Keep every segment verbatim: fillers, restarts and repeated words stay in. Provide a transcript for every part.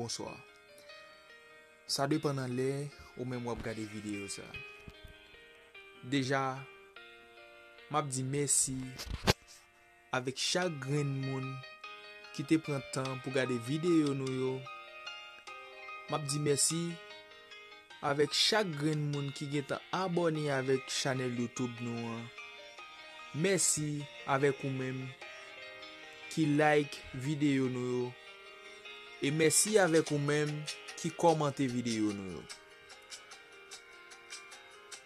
bonswa. Sa depann nan lè ou menm w ap gade videyo sa. Deja, m ap di mèsi avèk chak grenn moun ki te pran tan pou gade videyo nou yo. M ap di mèsi avèk chak grenn moun ki gentan abòne avèk chanèl YouTube nou an. Mèsi avèk ou menm ki like videyo nou yo. E mèsi avèk ou menm ki kòmante videyo nou yo.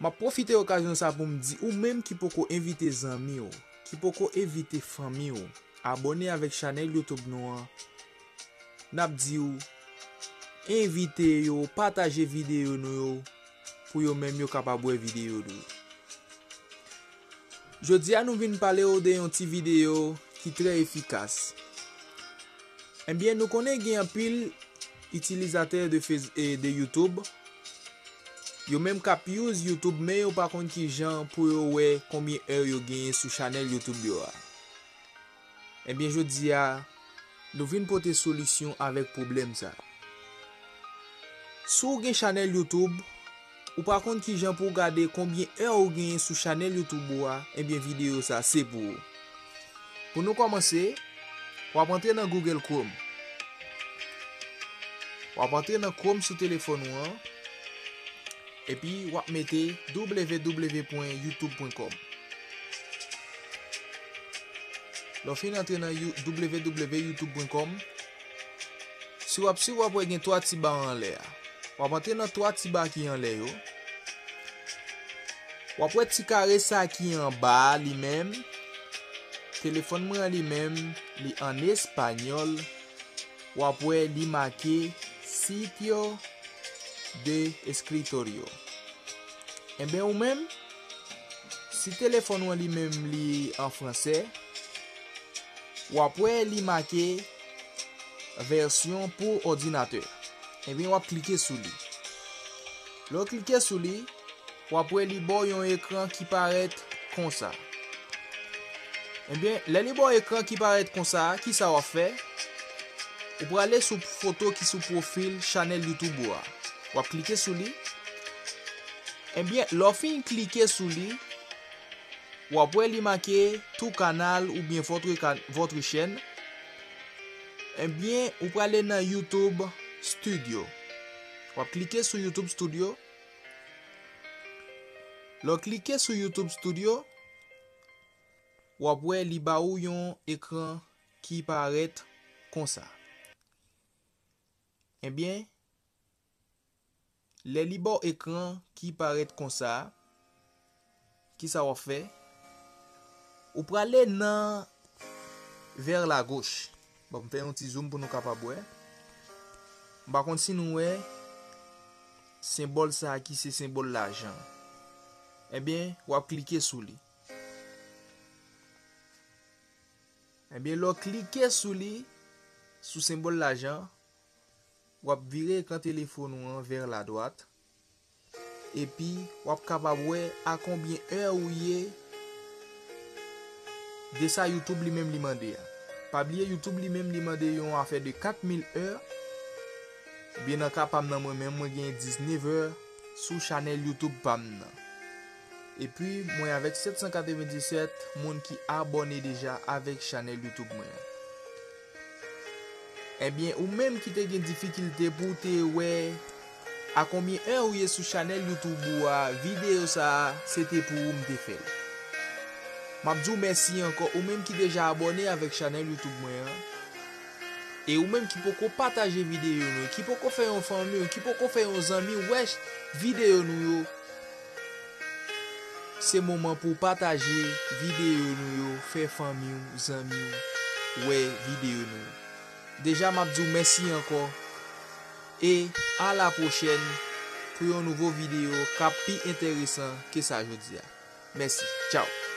M ap pwofite okazyon sa pou m di ou menm ki poko envite zanmi w, ki poko envite fanmi w, abòne avèk chanèl YouTube nou an. N ap di w, envite yo, pataje videyo nou yo, pou yo menm yo kapab wè videyo nou yo. Jodi a nou vin pale w de yon ti videyo ki trè efikas. Ebyen, nou konnen gen anpil itilizatè de Face-, e de YouTube. Yo menm k ap use YouTube, men yo pa konn kijan pou yo wè konbyen è yo genyen sou chanèl YouTube yo a. Ebyen, jodi a, nou vin pote solisyon avèk pwoblèm sa. Si w gen chanèl YouTube, ou pa konn kijan pou w gade konbyen è ou genyen sou chanèl YouTube ou a, ebyen, videyo sa se pou ou. Pou nou kòmanse, w ap antre nan Google Chrome. W ap antre nan Chrome sou telefòn ou an, epi w ap mete w w w pwen youtube pwen kòm. Lè w fin antre nan you-, w w w youtube pwen kòm, si w ap swiv, w ap wè gen twa ti ba anlè a. W ap antre nan twa ti ba ki anlè yo. W ap wè ti kare sa ki anba a li menm. Telefòn mwen an li menm, li an espanyòl. W ap wè li make sitio de escritorio. Enben, ou menm, si telefòn ou an li menm li an fransè, w ap wè li make vèsyon pou òdinatè. Enben, w ap klike sou li. Lè w klike sou li, w ap wè li ba w yon ekran ki parèt konsa. Enben, lè li ba w ekran ki parèt konsa, kisa w ap fè? Ou prale sou foto ki sou pwofil chanèl YouTube ou a. W ap klike sou li. Enben, lè w fin klike sou li, w ap wè li make tu canal oubyen votre ca-, votre chaîne. Enben, ou prale nan YouTube Studio. W ap klike sou YouTube Studio. Lè w klike sou YouTube Studio, w ap wè li ba ou yon ekran ki parèt konsa. Enben, lè li ba w ekran ki parèt konsa, kisa w ap fè? Ou prale nan vers la gauche. Bon, m fè yon ti zoom pou nou kapab wè. M pa konn si nou wè senbòl sa a ki se senbòl lajan. Enben, w ap klike sou li. Enben, lè w klike sou li, sou senbòl lajan, w ap vire ekran telefòn ou an vers la droite. Epi, w ap kapab wè a konbyen è ou ye de sa YouTube li menm li mande a. Pa bliye, YouTube li menm li mande yon afè de kat mil è. Ebyen, nan ka pa m nan, mwen menm, mwen gen diznèf è sou chanèl YouTube pa m nan. Epi, mwen avèk sèt san katrevenndisèt moun ki abòne deja avèk chanèl YouTube mwen an. Ebyen, ou menm ki te gen difikilte pou w te wè a konbyen è ou ye sou chanèl YouTube ou a, videyo sa a, se te pou ou m te fè l. M ap di w mèsi ankò, ou menm ki deja abòne avèk chanèl YouTube mwen an. E ou menm ki poko pataje videyo nou, ki poko fè yon fanmi w, ki poko fè yon zanmi w wè videyo nou yo, se moman pou w pataje videyo nou yo, fè fanmi w, zanmi w wè videyo nou yo. Deja, m ap di w mèsi ankò. E a la pwochèn pou yon nouvo videyo k ap pi enteresan ke sa jodi a. Mèsi. Tchaw.